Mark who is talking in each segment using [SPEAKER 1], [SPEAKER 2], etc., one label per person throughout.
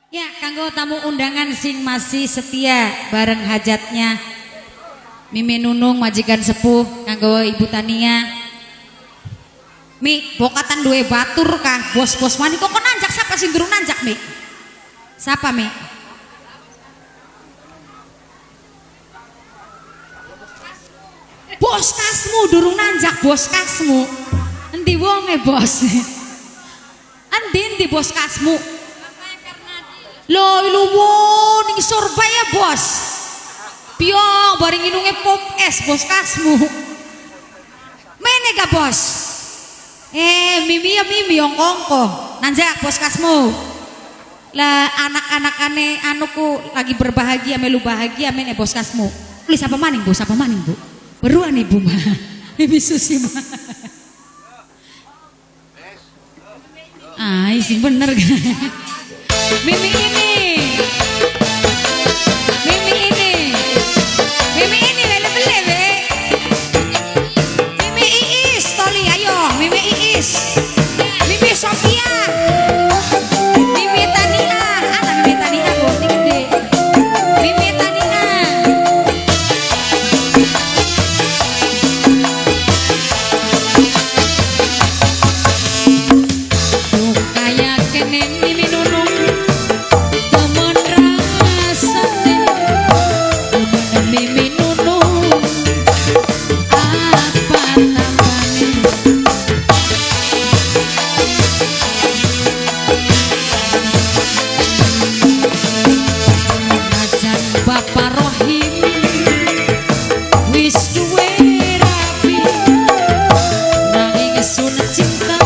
[SPEAKER 1] Ya, kanggo tamu undangan sing masih setia bareng hajatnya Mimi Nunung majikan sepuh kanggo Ibu Tania. Mi, bokatan duwe batur kah? Bos-bos wani kok nanjak siapa sing durung nanjak, Mi? Siapa, Mi? Bos kasmu durung nanjak, bos kasmu. Endi wonge, bos? Endi endi bos kasmu? Loh, luwo ning Surabaya, bos. Piong bareng inunge pop es bos kasmu. Mene ga, bos? Mimi ya Mimi yang kongko. Nanjak bos kasmu. Lah anak-anakane anuku lagi berbahagia melu bahagia mene bos kasmu. Tulis apa maning, Bu? Apa maning, Bu? Beruan ibu mah. Mimi Susi mah. Ah, sing bener. Mimi ini. Mimi ini. Mimi ini bele-bele be. Mimi Iis, Toli ayo, Mimi Iis. Mimi Sofia. Mimi Tania, ana Mimi Tania Bu, sing gede. Mimi Tania. Kaya kene Mimi Nunung temen rasane temen Mimi Nunung apa tambane Najan Bapak Rohim wis duwe rabi nanging sun cinta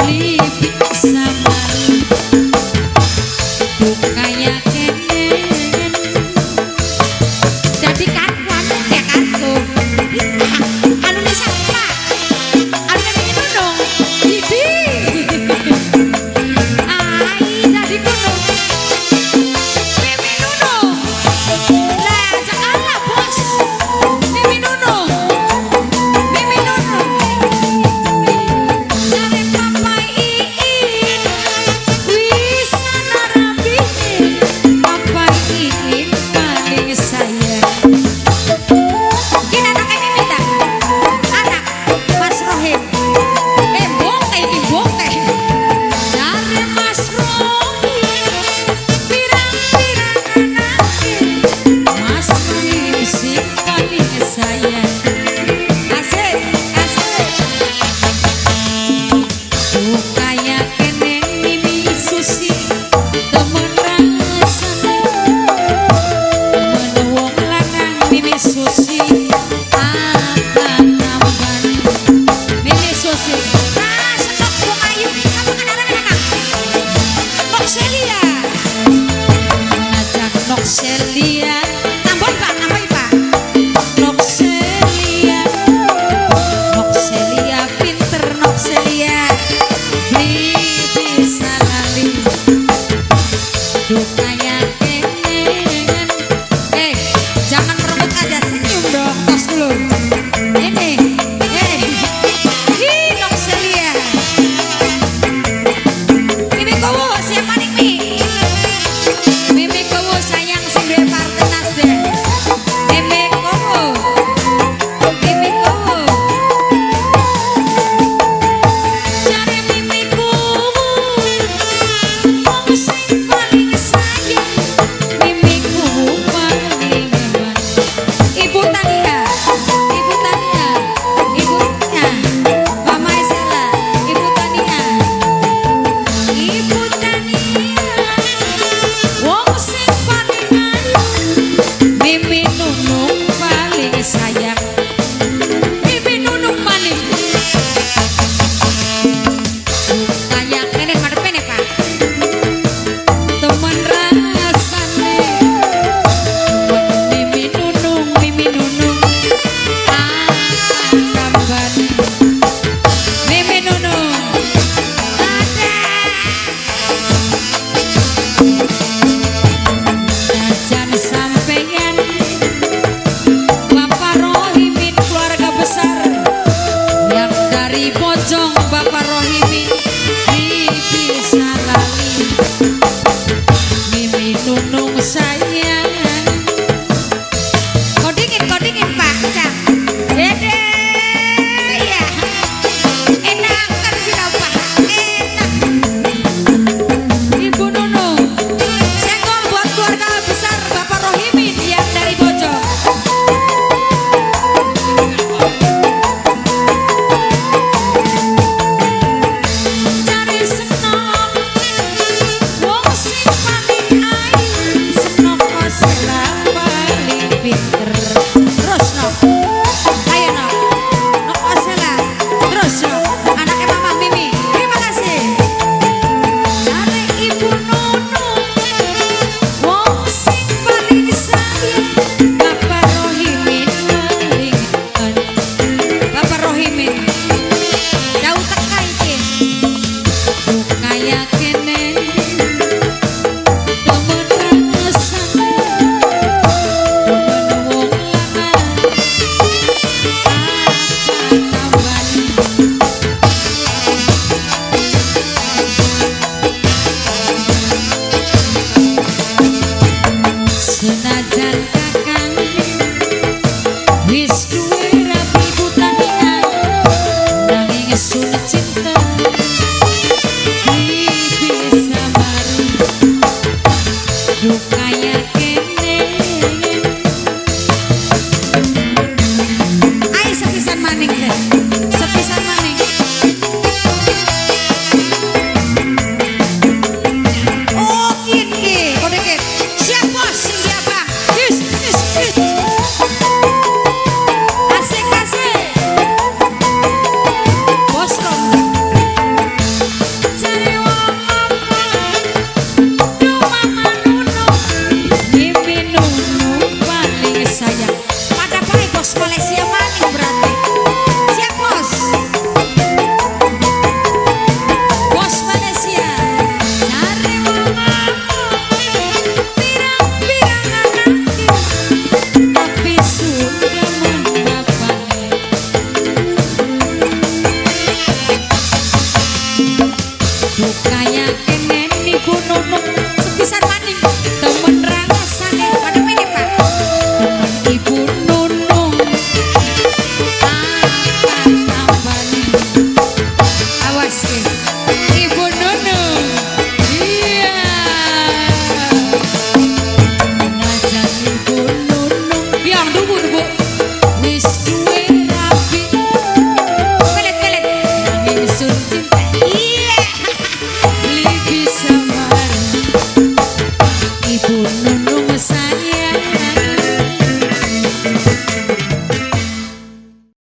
[SPEAKER 1] li bisa mari kaya kenen dadi kakuan ya kartu anu nih siapa anu nih Nunung Didi ai dadi gunung Mimi Nunung lah janganlah bos Mimi Nunung Mimi Nunung jare Papa Iin wis ana rabine Papa Iin paling sayang. Ini anaknya Mimi ta? Anak Mas Rohim. Bokeh iki bokeh. Jare Mas Rohim pirang-pirang anake Mas Rohim sing paling sayang. Asik, asik. Kaya kene Mimi Susi temen rasane temen wong lanang Mimi Susi apa tambane Mimi Susi. Nah, senok wong ayu sapa kan arane Kakang? Nokselia. Ngajak Nokselia. Tambahin Pak, tambahin Pak. Nokselia. Nokselia pinter Nokselia. Beli Ibu Nun.